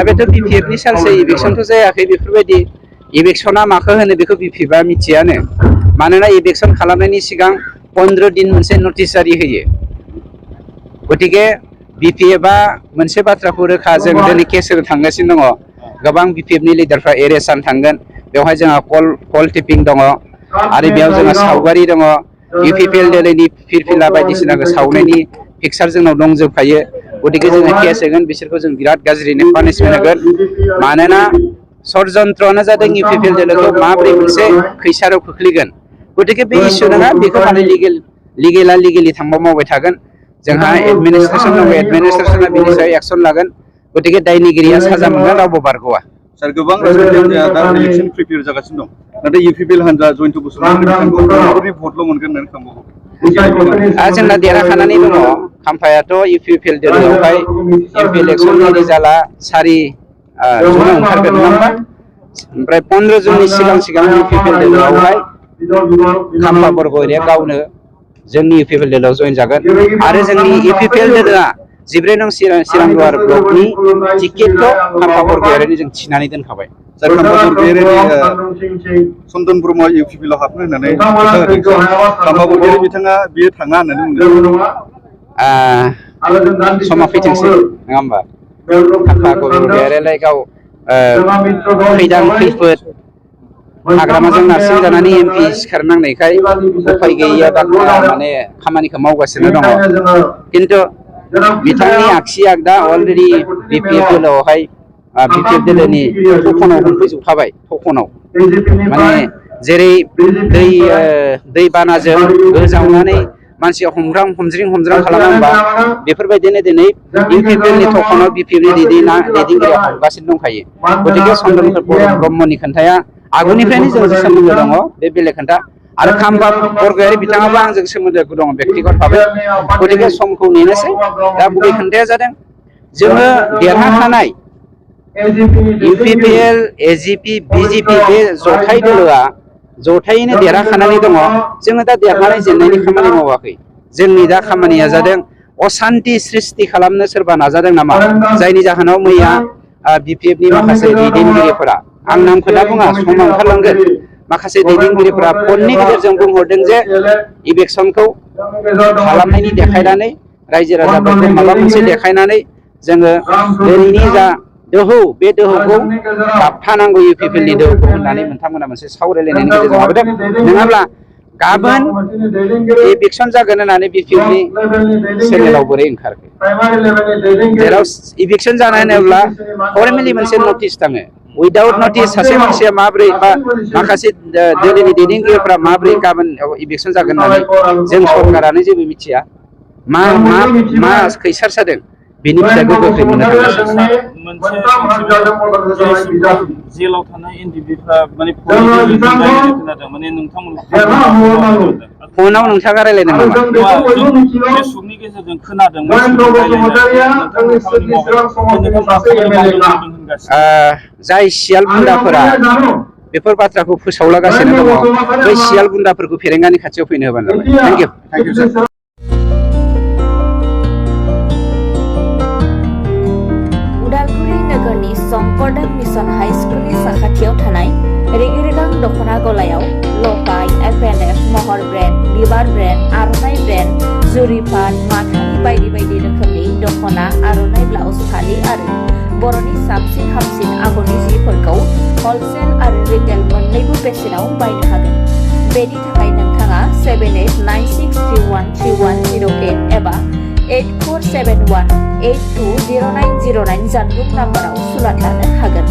बेथ' बिपिएफनि सालसो इलेक्सनथ' जायाखै बेफोरबायदि इलेक्सना माखौ होनो बेखौ बिपिएफआ मिथियानो मानोना इलेक्सन खालामनायनि सिगां 15 दिन मोनसे नटिस जारि होयो गतिके बिपिएफआ मोनसे बाथ्राखौ रोखा जों दिनै केस होनो थांगासिनो दङ गोबां बिपिएफनि लिडारफ्रा एरेस्ट जानो थांगोन बेवहाय जोंहा कल टेपिं दङ आरो बेयाव जोंहा सावगारि दङ इउपिपिएल दिनैनि फिरफिला बायदिसिनाखौ सावनायनि पिक्सार जोंनाव दंजोबखायो गतिके जोङो केस होगोन बिसोरखौ जों बिराद गाज्रिनो पानिशमेन्ट होगोन मानोना षड्यन्त्रआनो जादों इउपिपिएल दोलोखौ माबोरै मोनसे खैसाराव खोख्लैगोन गतिके बे इस्यु नङा बेखौ माने लिगेलि थांबा मावबाय थागोन जोंहा एडमिनिस्ट्रेसन दङ एडमिनिस्ट्रेसना बिनि सायाव एक्सन लागोन गतिके दायनिगिरिया साजा मोनगोन रावबो बारग'आ सार गोबां राजनीतिया दा इलेक्शन प्रिपेयर जागासिनो दं नाथाय इउपिपिएल हानजा जयन्त बसुमतारी बिथांखौ बर'फोरनि भटल' मोनगोन होननानै खालामबावो जोंना देरहाखानानै दङ खाम्फायाथ' इउपिपिएल दोलोआवहाय एमपि इलेक्सननि रिजाल्टआ 4 जुनाव ओंखारगोन नङा होमबा ओमफ्राय 15 जुननि सिगां इउपिपिएल दोलोआवहाय खाम्फा बरग'यारिया गावनो जोंनि इउपिपिएल दोलोआव जइन जागोन आरो जोंनि इउपिपिएल दोलोआ 14 नं सिरांदुवार ब्लकनि टिकेटखौ खाम्फा बरग'यारिनो जों थिनानै दोनखाबाय सार खाम्फा बरग'यारि चन्दन ब्रह्म इउपिपिएलआव हाबनो होननानै खाम्फा बरग'यारि बिथाङा बियो थाङा होननानै बुंदों समा फैथोंसै नङा होमबा खाम्फा बरग'यारियालाय गाव खैदां खैफोद हाग्रामाजों नारसिनजानानै एमपि सिखारनांनायखाय उफाय गैयैया दा माने खामानिखौ मावगासिनो दङ खिन्थु बिथांनि आगसि आगदा अलरेडि बिपिएफ दोलोआवहाय बिपिएफ दोलोनि थखनाव मोनफैजोबखाबाय थखनाव माने जेरै दै बानाजों गोजावनानै मानसिया हमज्रिं खालामा होमबा बेफोरबायदिनो दिनै इउपिपिएलनि थखनाव बिपिएफनि दैदेनगिरिया हमगासिनो दंखायो गतिके चन्दन ब्रह्मनि खोन्थाया आगुनिफ्रायनो जोंजों सोमोन्दो दङ बे बेलेग खोन्था आरो खाम्फा बरग'यारि बिथाङाबो आंजों सोमोन्दो दङ बेक्तिगत भाबै गतिके समखौ नेनोसै दा गुबै खोन्थाया जादों जोङो देरहाखानाय इउपिपिएल एजिपि बिजेपि बे जथाय दोलोआ जथायैनो देरहाखानानै दङ जोङो दा देरहानाय जेननायनि खामानि मावाखै जोंनि दा खामानिया जादों असान्ति सृष्टि खालामनो सोरबा नाजादों नामा जायनि जाहोनाव मैया बिपिएफनि माखासे दैदेनगिरिफोरा आं नामखौ दा बुङा समा ओंखारलांगोन माखासे दैदेनगिरिफोरा फननि गेजेरजों बुंहरदों जे इलेक्सनखौ खालामनायनि देखायनानै रायजो राजाफोरखौ माबा मोनसे देखायनानै जोङो दिनैनि जा दोहौ बे दोहौखौ गाबथानांगौ इउपिपिएलनि दोहौखौ होननानै नोंथांमोना मोनसे सावरायलायनायनि गेजेरजों माबादों नङाब्ला गाबोन इलेक्सन जागोन होननानै बिपिएफनि चेनेलाव बोरै ओंखारखो जेराव इलेक्सन जानो होनोब्ला फर्मेलि मोनसे नटिस थाङो उइदाउट नटिस सासे मानसिया माबोरै बा माखासे दोलोनि दैदेनगिरिफोरा माबोरै गाबोन इलेक्सन जागोन होननानै जों सरकारानो जेबो मिथिया मा खैसार जादों बेनि फिथाइखौ गोख्रै मोननो जेलाव थानाय एनडिबिफ्रा माने फनाव नोंथाङा रायलायदों नामा फेसबुकनि गेजेरजों खोनादों जाय सियाल गुन्दाफोरा बेफोर बाथ्राखौ फोसावलागासिनो दङ बै सियाल गुन्दाफोरखौ फेरेंगानि खाथियाव फैनो होबानो जाबाय thank you sir Sankardam mission high स्कुलनि साखाथियाव थानाय रेगे-रेगां दखना गलायाव लफाय एफएनएफ महर ब्रेन्ड बिबार ब्रेन्ड आर'नाइ ब्रेन्ड जुरिपान माथानि बायदि रोखोमनि दखना आर'नाइ ब्लाउस फालि आरो बर'नि साबसिन हामसिन आगरनि जिफोरखौ हलसेल आरो रिटेल मोन्नैबो बेसेनाव बायनो हागोन बेनि थाखाय नोंथाङा 7896313108 एबा 8471820909 जानबुं नाम्बाराव सुलाद लानो हागोन।